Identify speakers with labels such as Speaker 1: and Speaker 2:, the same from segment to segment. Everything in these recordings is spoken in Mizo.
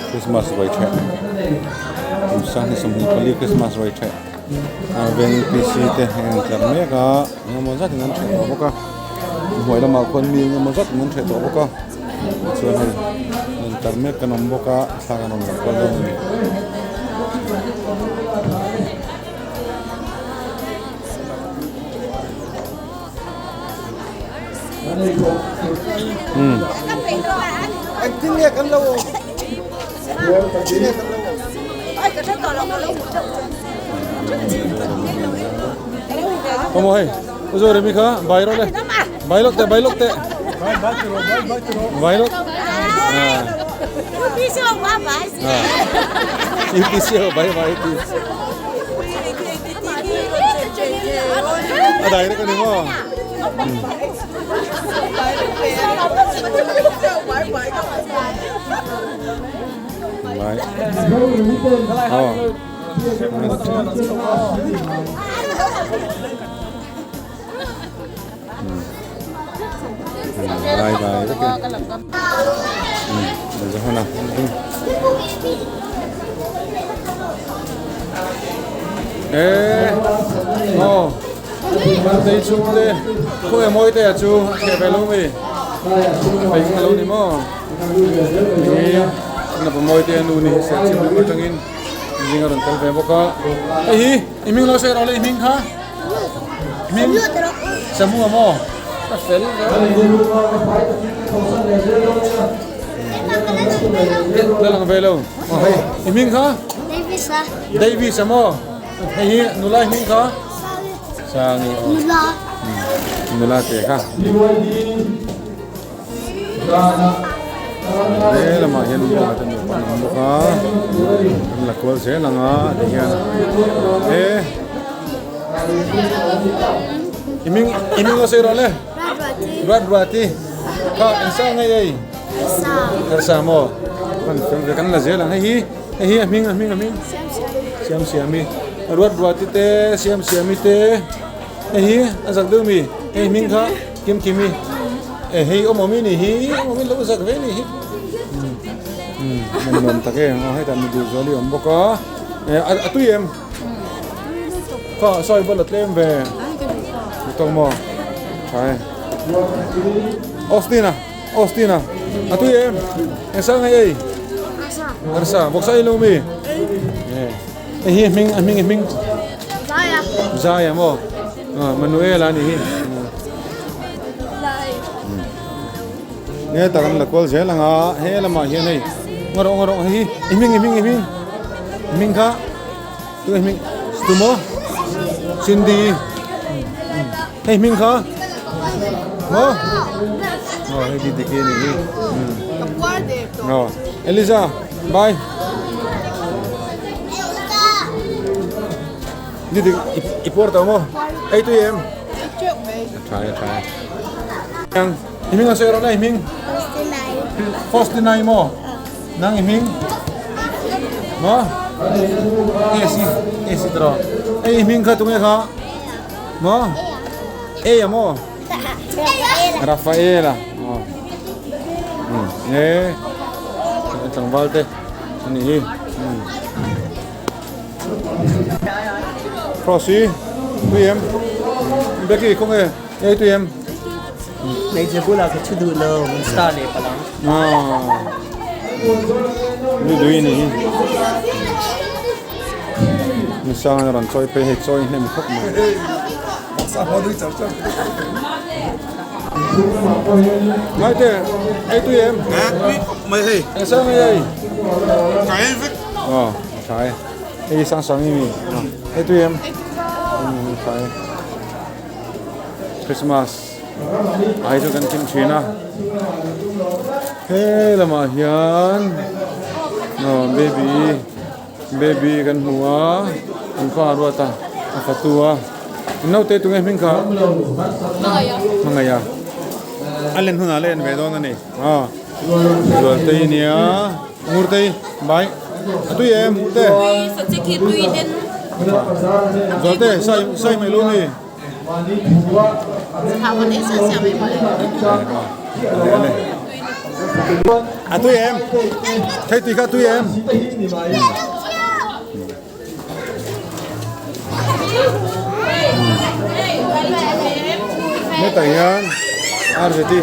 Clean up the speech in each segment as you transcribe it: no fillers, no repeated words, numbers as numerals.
Speaker 1: Christmas ruai theh kum sanghnih 24 Christmas ruai theh a veng PC te a intlar mek a engemaw zatin an theh tawh bawk a hnuai lamah khuan mi engemaw zatin an theh tawh bawk a tichuan hei intlar mek kan awm bawk a thla kan rawn la kual dawn a ni. Kamo hei uzo remi kha bai rawh le bai lawk teh bai lawk teh bai lawk UPC ho bai bai ti a direct ani maw bai oh bai bai vek e Johana e oh Mantei chhungte khaw e mawi te a chu a theh ve lo mi fei kha lo ni maw ni napa mawi te a nu ni hi serchhip lam atangin zing a rawn kal ve bawk a hei hi i hming lo sawi rawh le i hming kha hming samu a maw a fel ve la lang ve lo aw hei i hming kha
Speaker 2: Davis a
Speaker 1: Davis a maw hei hi nula hming kha Sangi aw
Speaker 2: nula
Speaker 1: nula te kha he lamah hian buanga te nupa an awm bawk a an la kual zel ang a ti hian e i hming i hming a sawi rawh le ruat ruati kha eng sa nge ei harsa maw kan fel ve kan la zel ang hei hi hei hi a hming a hming a hming siam siami ruat ruati te siam siami te hei hi a zak deuh mi hei hming kha Kim Kimi e hei awm awm i ni hi awm awm i lo zak ve ni hi umm nuam tak em aw hetah mi duh zual i awm bawk a e a tui em kha sawi bawlh a tlem ve ni tawk maw tha e Austin a Austin a a tui em eng sang nge ei arsa bawksa i lo mi e hei hi a hming a hming a hming
Speaker 2: Zaya
Speaker 1: Zaya maw Manuel a nih hi. Nge tak an la kual zel ang a he lamah hian hei ngarawh ngarawh hei hi i hming i hming i hming i hming kha tu i hming tu maw Cindy hei hming kha maw aw hei di dik hi a nih hi aw Eliza bye. Ni dik i puar tawh maw? Ei tui em?
Speaker 3: Ei teuh mai.
Speaker 1: A tha e a tha e. Ang i hming a sawi rawh na i hming?
Speaker 2: Faustinai.
Speaker 1: Faustinai maw? Nang i hming? Maw? Esi Esi tawh. Ei i hming kha tunge kha? Maw? Ei a maw? Rafaela. Aw. E tlangval te ani hi. Cross hi tui em Becky khaw nge ei tui em
Speaker 4: Hmeichhe bulah ka thu duh lo min star leh palh ang.
Speaker 1: Ni dui ni hi ni sang a rawn chawi phei hei chawi hnem khawp mai. Ngai te ei tui em?
Speaker 5: Mai hei.
Speaker 1: Eng sang nge ei?
Speaker 5: Ka ei vek.
Speaker 1: Aw. Tha e. Hei sang sang i mi. Hei tui em? Tha e. Christmas ai chu kan kim thin a. He lamah hian no baby baby kan hmu a an pa ruat a a fatu a. Naute tunge hming kha? Hmangaih a. A len hunah a la en ve dawn a ni. Aw Zualtei nia Ngurtei bai a tui em Ngurte Zualte sai sai mai lo mi. Ale a tui em thei tui kha a tui em. Hetah hian Arzeti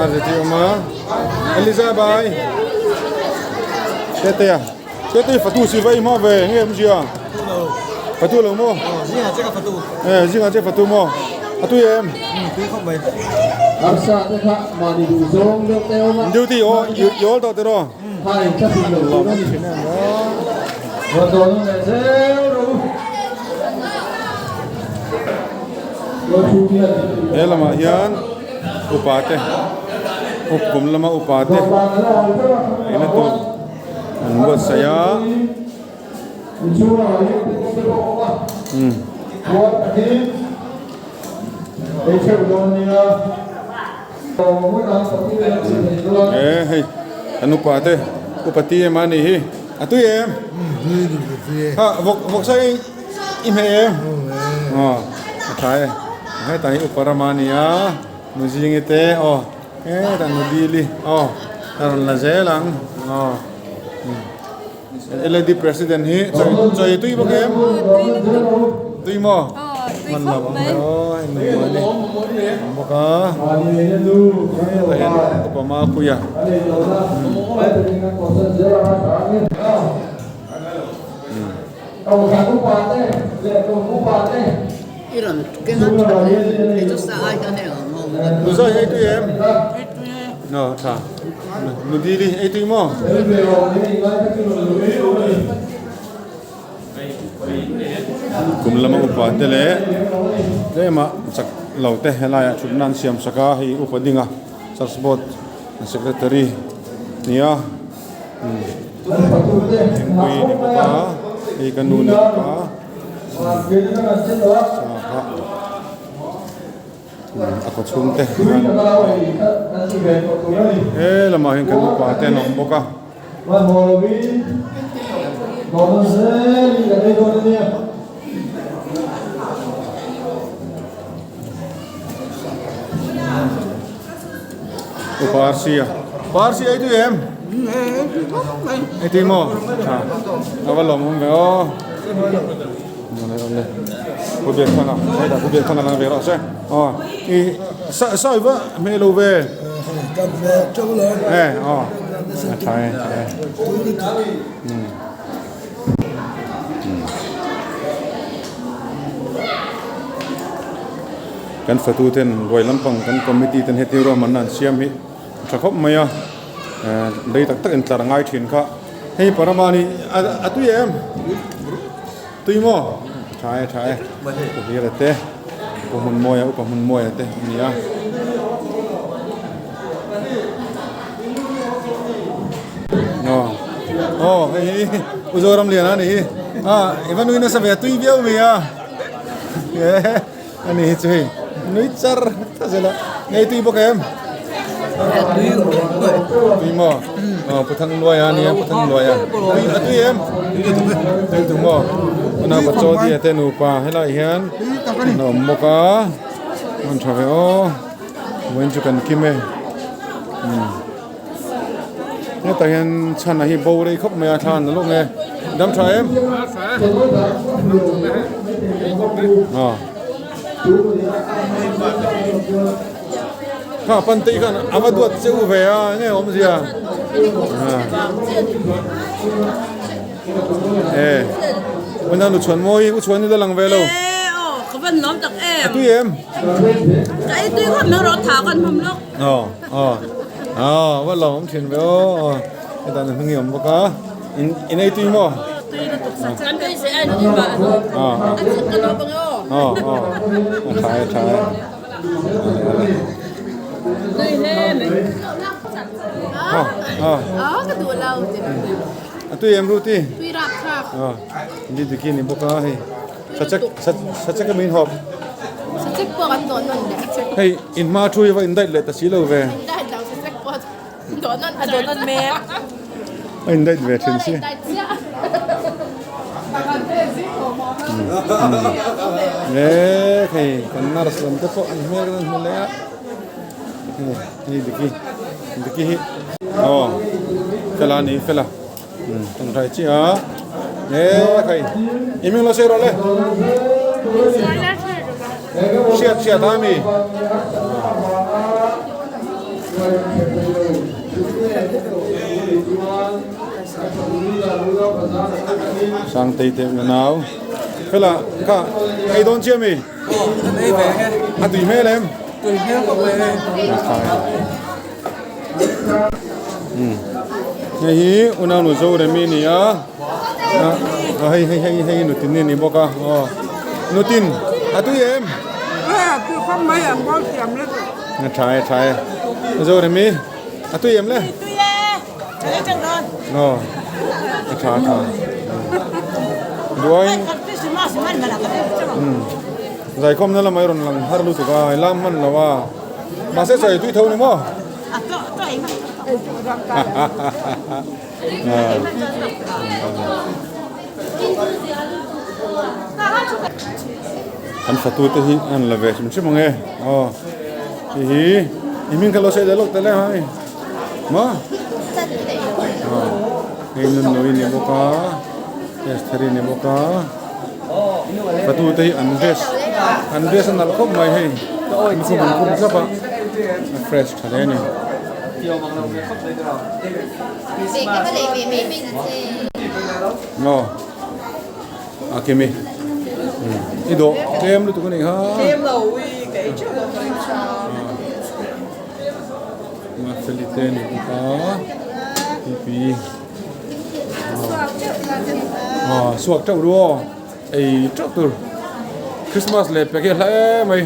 Speaker 1: Arzeti a awm a Eliza bai Tetea Tetea fatu si va i hma ve nge awm zia fatu lo maw eh zingah che fatu maw a tui em duty aw i awl tawh tiraw. He lamah hian upa te up kum lama upa te eina tur an buatsaih a. E hei kan upa te upa ti em a nih hi a tui em ha vawk vawk sa i i hmeh em aw a tha e hetah hi upa rama a ni a nu zingi te aw hetah nu dili aw a rawn la zel ang aw. LAD president hi chawi tui bawk em tui maw hman lo ang ve aw hei nu muani awm bawk a hetah hian upa mapuia Nu zai ei tui em No tha Nu dili ei tui maw Kum lama upa te leh tlema chak lo te helaiah thutna an siam sak a hei upa dinga church board secretary nia. Thingpui ni bawk a hei ka nu ni bawk a sangha a kaw chhung te he lamah hian kan upa te an awm bawk a. Upa Arsi a Upa Arsi ei tui em? Ei tui maw? Tha a va lawm awm ve aw Awle awle Pu Biakthanga hetah Pu Biakthanga lang ve rawh se aw i sa sawi va hmeh lo ve e aw a tha e tha e Kan fatu ten ruai lampang kan committee ten heti ruahmanna an siam hi a tha khawp mai a lei tak tak in tlar a ngai thin kha hei paramani a tui em tui maw tha e tha e ka hlir a te upa hmun mawi a upa hmun mawi a te a ni a. Aw hei hi u Zoramliana a ni hi a i va nui nasa ve a tui viau mai a. A ni hi chu hei nui char char zel a ngei tui bawk em tui maw aw pu thang luai a nia pu thang luai a tui a tui em tui tu maw a pa chaw dia te nupa helai hian an awm bawk a hmun tha ve aw vawiin chu kan kim e hetah hian chhan a hi bo rei khawp mai a thla an la lawk nge dam tha em aw kha pan te khan a va duat che u ve a enge awmzia e una nu chhuan mawi u chhuan ni la lang ve lo
Speaker 3: ka van lawm tak em
Speaker 1: a tui em
Speaker 3: ka ei tui khawp mai rawh tha kan hmam lawk
Speaker 1: Aw aw aw va lawm awm thin ve aw hetah nu hnung hi awm bawk a in in ei tui maw aw aw aw a tha e a tha e aw aw a tui em Ruti aw diki ni bawk a hei. Sachek sachek emaw in hawp.
Speaker 3: Sachek pawh kan dawh nawn leh.
Speaker 1: Hei in hma thu hi va in dait leh ta si lo ve.
Speaker 3: In dait lo sachek pawh dawh nawn a dawh nawn mek.
Speaker 1: A in dait ve thin si. E hei kan nurse lam te pawh an hmel kan hmu leh a. Hei Diki Diki hi aw fela ani fela tawngtai chiah a e khai i hming lo sawi rawh le hriat hriat a mi. Sangtei te unau fela kha ei dawn chiah mi. A tui hmel em?
Speaker 4: Tui hmel khawp mai hei.
Speaker 1: Hei hi unau nu Zoremi a ni a, hei hei hei hei Nutini a ni bawk a, aw Nutin a tui em?
Speaker 6: A tui khawp mai ang bawl thiam le.
Speaker 1: A tha e tha e. Zoremi a tui em le?
Speaker 6: Tui e. Ka ei teuh dawn.
Speaker 1: Aw a tha a tha. Duain Zaikhawmna lamah i rawn lang har lutuk a, i lam hman lo a, mahse chaw ei tui tho ni maw? Kan fatu te hi an la ve hrim hrim ang e, aw hei hi i hming kha lo sawi leh lawk ta le hai maw? Hei nun noi ni bawk a, Estheri ni bawk a. Fatu te hi an dress an dress a nalh khawp mai hei lukhum an khum thlap a a fresh tha hle a ni. Aw a kimi i dawh tlem lutuk a nih kha. Mafeli te a ni bawk a pipi. Aw suak teuh ru aw ei teuh tur Christmas leh pek hi a hla em mai.